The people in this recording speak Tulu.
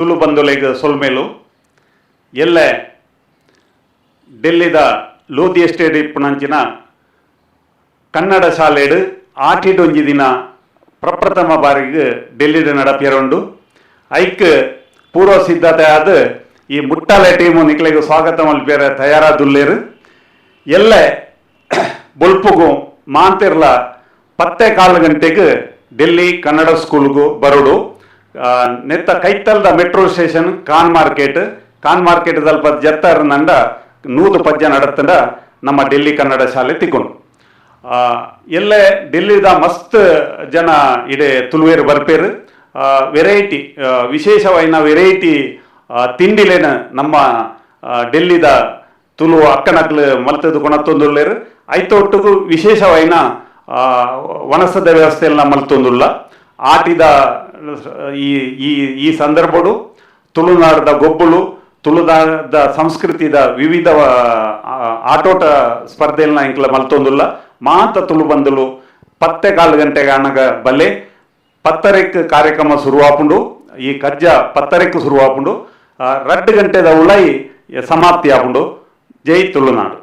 ತುಳು ಬಂಧುಲೆಗ್ ಸೊಲ್ಮೆಲು. ಎಲ್ಲೆ ಡೆಲ್ಲಿದ ಲೋಧಿ ಎಸ್ಟೇಟ್ ಇಪ್ಪುನಂಚಿನ ಕನ್ನಡ ಶಾಲೆಡ್ ಆಟಿಡೊಂಜಿ ದಿನ ಪ್ರಪ್ರಥಮ ಬಾರಿಗ್ ಡೆಲ್ಲಿಡ್ ನಡಪಿಯರುಂಡು. ಐಕ್ ಪೂರ್ವ ಸಿದ್ಧತೆ ಆದ್ ಈ ಮುಟ್ಟಾಲೆ ಟೀಮು ನಿಕ್ಲೆಗ್ ಸ್ವಾಗತ ಮಲ್ಪಿಯರೆ ತಯಾರಾದುಲ್ಲೆರ್. ಎಲ್ಲೆ ಬೊಲ್ಪುಗು ಮಾಂತೆರ್ಲ 10:15 ಗಂಟೆಗ್ ಡೆಲ್ಲಿ ಕನ್ನಡ ಸ್ಕೂಲ್ಗು ಬರೊಡು. ನೆತ್ತ ಕೈತಲ್ದ metro station Khan market. Khan market ದಲ್ಪ ಜತ್ತರ್ನಂಡ 100 ಪಜ್ಜ ನಡತ್ಂಡ ನಮ್ಮ ಡೆಲ್ಲಿ ಕನ್ನಡ ಶಾಲೆ ತಿಕ್ಕುಂಡು. ಎಲ್ಲೆ ಡೆಲ್ಲಿದ ಮಸ್ತ್ ಜನ ಇಡೆ ತುಳುವೇರು ಬರ್ಪೇರು. ವೆರೈಟಿ, ವಿಶೇಷವಾಯಿನ ವೆರೈಟಿ ತಿಂಡಿಲೇನ ನಮ್ಮ ಡೆಲ್ಲಿದ ತುಳು ಅಕ್ಕನಕ್ಲು ಮಲ್ತದು ಕೊಣತ್ತೊಂದುಲ್ಲೆರ್. ಐತ ಒಟ್ಟುಗು ವಿಶೇಷವಾಯಿನ ವನಸದ ವ್ಯವಸ್ಥೆಯನ್ನ ಮಲ್ತೊಂದುಲ್ಲ. ಆಟಿದ ಈ ಈ ಈ ಸಂದರ್ಭಡು ತುಳುನಾಡದ ಗೊಬ್ಬುಲು, ತುಳುನಾಡದ ಸಂಸ್ಕೃತಿದ ವಿವಿಧ ಆಟೋಟ ಸ್ಪರ್ಧೆಲ್ನ ಇಂಕ್ಲ ಮಲ್ತೊಂದುಲ್ಲ. ಮಾತ ತುಳು ಬಂಧುಲು 10:15 ಗಂಟೆಗೆ ಅನಗ ಬಲ್ಲೆ. 10:30ಕ್ಕೆ ಕಾರ್ಯಕ್ರಮ ಶುರುವಾಪುಂಡು. ಈ ಕಜ್ಜ 10:30ಕ್ಕೆ ಶುರುವಾಪುಂಡು, 2 ಗಂಟೆದ ಉಲೈ ಸಮಾಪ್ತಿ ಆಪುಂಡು. ಜೈ ತುಳುನಾಡು.